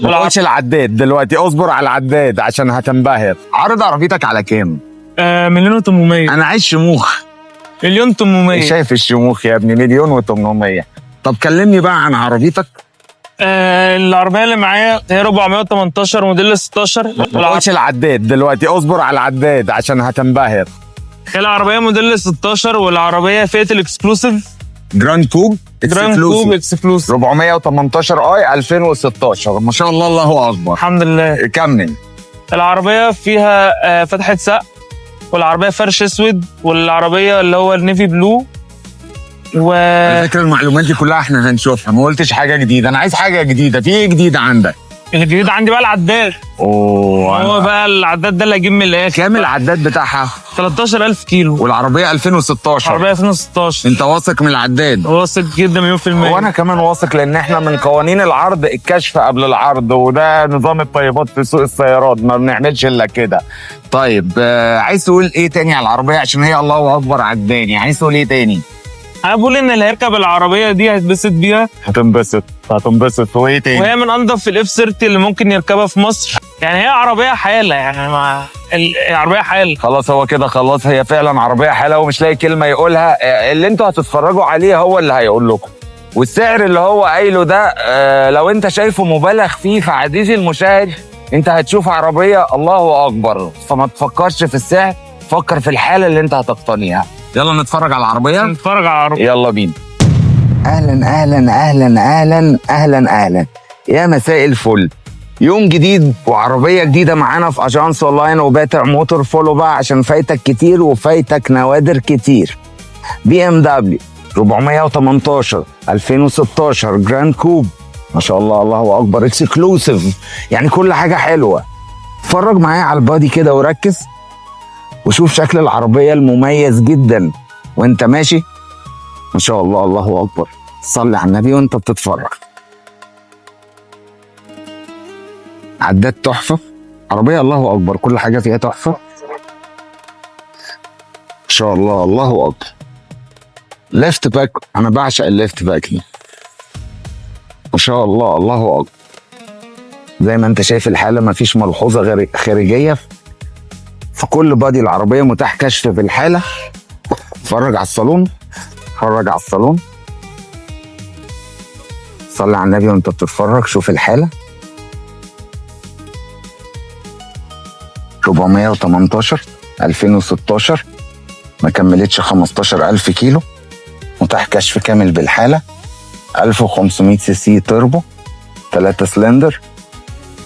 ما تقولش العداد دلوقتي، اصبر على العداد عشان هتنبهر. عرض عربيتك على كام؟ 1,800,000. انا عايز شموخ. 1,800,000. شايف الشموخ يا ابني؟ 1,800,000. طب كلمني بقى عن عربيتك. العربية اللي معايا هي 418 موديل 16. ما تقولش العداد دلوقتي، اصبر على العداد عشان هتنبهر. هي العربية موديل 16، والعربية فئة ال exclusive. Gran Coupe. Gran Coupe exclusive. 418 i 2016، ما شاء الله، الله اكبر. الحمد لله. كمل. العربية فيها فتحة سقف، والعربية فرش اسود، والعربية اللي هو ال navy blue و على فكرة المعلومات دي كلها احنا هنشوفها، ما قلتش حاجة جديده، انا عايز حاجة جديده. في ايه جديد عندك؟ الجديد عندي بقى العداد. اوه. هو بقى العداد ده اللي هجيب من الاخر. كام العداد بتاعها؟ 13,000 كيلو. والعربية 2016؟ عربية 2016. انت واثق من العداد؟ واثق جدا مليون في المية. وانا كمان واثق، لان احنا من قوانين العرض الكشف قبل العرض، وده نظام الطيبات في سوق السيارات، ما بنعملش الا كده. طيب عايز تقول ايه تاني على العربيه؟ عشان هي الله اكبر عجباني، عايز تقول ايه تاني؟ انا بقول ان اللي هيركب العربية دي هيتبسط بيها. هتنبسط هتنبسط. وايه تاني؟ وهي من انضف ال F30 اللي ممكن يركبها في مصر، يعني هي عربية حاله، يعني ما العربية حاله. خلاص هو كده خلاص، هي فعلا عربية حلوة ومش لاقي كلمة يقولها. اللي انتوا هتتفرجوا عليه هو اللي هيقول لكم. والسعر اللي هو قايله ده لو انت شايفه مبالغ فيه، فعزيزي المشاهد انت هتشوف عربية الله اكبر، فما تفكرش في السعر، فكر في الحالة اللي انت هتقتنيها. يلا نتفرج على العربية. نتفرج على العربيه. يلا بينا. اهلا اهلا اهلا اهلا اهلا اهلا، يا مساء الفل. يوم جديد وعربية جديدة معانا في اجانس اونلاين وباتع موتور. follow بقى عشان فايتك كتير وفايتك نوادر كتير. BMW 418 2016 Gran Coupe، ما شاء الله الله اكبر، exclusive، يعني كل حاجة حلوه. اتفرج معايا على ال body كده وركز وشوف شكل العربية المميز جدا وانت ماشي. ما شاء الله الله اكبر، صلي على النبي وانت بتتفرج. عداد تحفه، عربية الله اكبر، كل حاجة فيها تحفه ما شاء الله الله اكبر. liftback، انا بعشق ال liftback دي، ما شاء الله الله اكبر. زي ما انت شايف الحالة ما فيش ملحوظة غير خارجية في كل body العربيه، متاح كشف في الحاله. اتفرج على الصالون، اتفرج على الصالون، صلي على النبي وانت بتتفرج. شوف الحالة 418 2016، ما كملتش 15,000 كيلو، متاح كشف كامل بالحالة، 1500 cc turbo، 3 سلندر،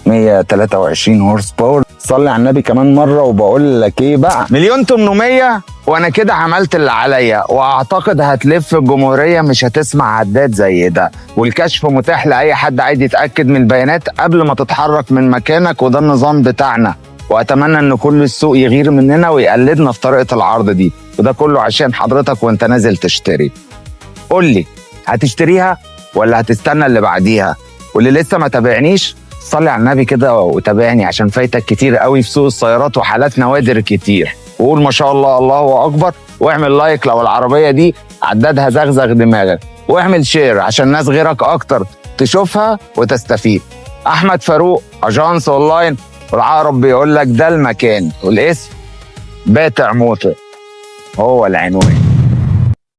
123 horse power. صلي على النبي كمان مرة. وبقول لك ايه بقى، 1,800,000 وانا كده عملت اللي عليا، واعتقد هتلف الجمهورية مش هتسمع عداد زي ده. والكشف متاح لأي حد عايز يتأكد من البيانات قبل ما تتحرك من مكانك، وده النظام بتاعنا. واتمنى ان كل السوق يغير مننا ويقلدنا في طريقة العرض دي، وده كله عشان حضرتك وانت نازل تشتري. قول لي هتشتريها ولا هتستنى اللي بعديها؟ واللي لسه ما تابعنيش صلي على النبي كده وتابعني عشان فايتك كتير قوي في سوق السيارات وحالات نوادر كتير. وقول ما شاء الله الله اكبر، واعمل like لو العربية دي عدادها زغزغ دماغك، واعمل share عشان ناس غيرك اكتر تشوفها وتستفيد. احمد فاروق، اجانس اونلاين، والعقرب بيقول لك ده المكان والاسم باتع موتور هو العنوان.